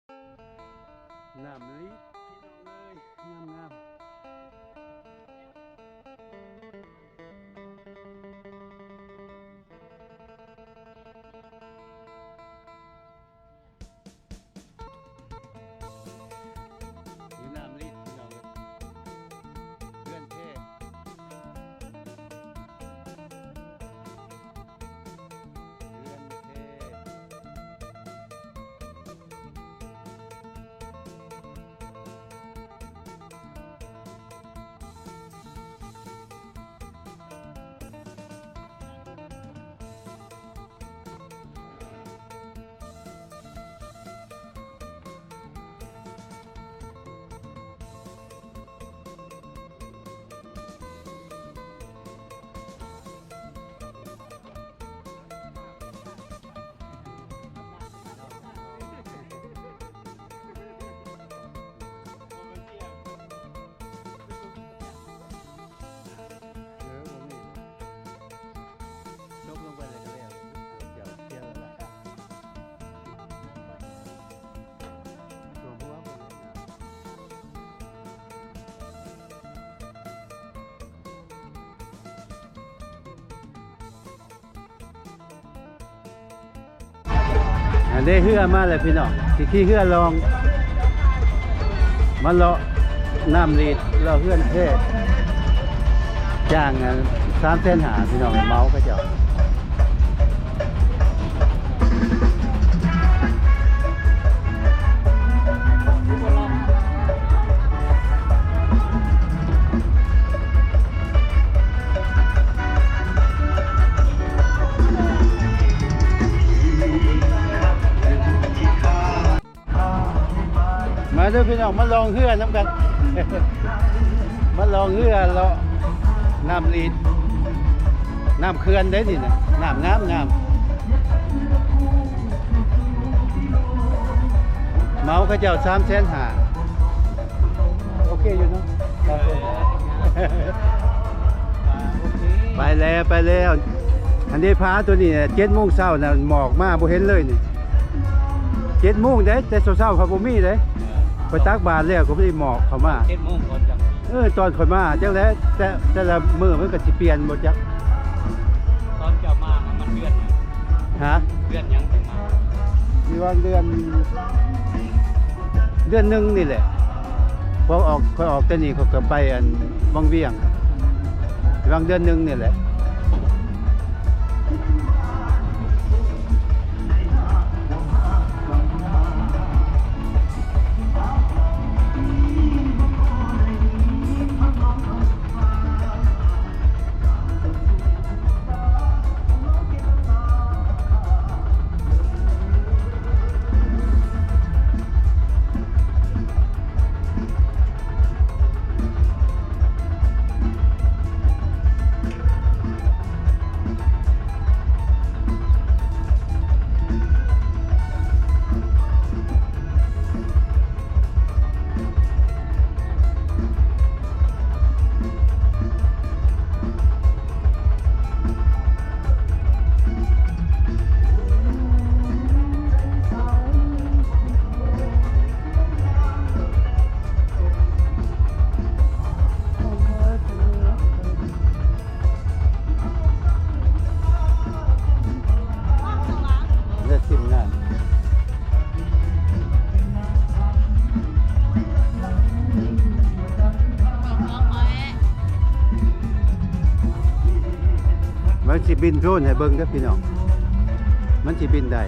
ນ້ຳລີດ ພີ່ນ້ອງເອີຍ ງາມໆ. ຢູ່ນ້ຳລີດ ພີ່ນ້ອງເອີຍ ເຮືອນແພ ເຮືອນແພ. ເອີ ບໍ່ມີ ຕົກລົງໄປແລ້ວກໍແລ້ວ ເຈົ້າ ເຈົ້າ ເຈົ້າລະ ອັນນີ້ເຮືອມາແລ້ວພີ່ນ້ອງ ຊິຂີ່ເຮືອລ່ອງ ມາເລາະນ້ຳລີດ ເລາະເຮືອນແພ ຈ້າງ ອັນ ສາມແສນຫ້າ ພີ່ນ້ອງ ເໝົາເຂົາເຈົ້າ. ມາເດີພີ່ນ້ອງ ມາລ່ອງເຮືອນຳກັນ ມາລ່ອງເຮືອເລາະນ້ຳລີດ ນ້ຳເຂື່ອນເດ້ນີ້ນະ ນ້ຳງາມໆ ເໝົາເຂົາເຈົ້າສາມແສນຫ້າ ໂອເຄຢູ່ເນາະ ໄປແລ້ວ ໄປແລ້ວ ອັນນີ້ຜາຕົວນີ້ ເຈັດໂມງເຊົ້ານະ ໝອກມາບໍ່ເຫັນເລີຍນີ້. ເຈັດໂມງເດ້ ແຕ່ເຊົ້າໆ ເຂົາບໍ່ມີເດ້ ເອີ ຂ້ອຍຕັກບາດແລ້ວກໍບໍ່ໄດ້ໝອກເຂົ້າມາ ເຈັດໂມງກ່ອນຈັ່ງ ເອີ ຕອນຂ້ອຍມາ ຈັກແຫຼະ ແຕ່ ແຕ່ລະມື້ມັນກໍຊິປ່ຽນບໍ່ຈັກ ຕອນເຈົ້າມາຫັ້ນມັນເດືອນຫຍັງ? ຮະ? ເດືອນຫຍັງເຈົ້າມາ? ຢູ່ວ່າເດືອນ ເດືອນໜຶ່ງນີ້ແຫຼະ ພໍອອກ ຂ້ອຍອອກແຕ່ນີ້ ຂ້ອຍກໍໄປອັນວັງວຽງ ຫວ່າງເດືອນໜຶ່ງນີ້ແຫຼະ. ເລືອກທີມງານ ມັນຊິບິນໂດຣນໃຫ້ເບິ່ງເດີພີ່ນ້ອງ ມັນຊິບິນໄດ້.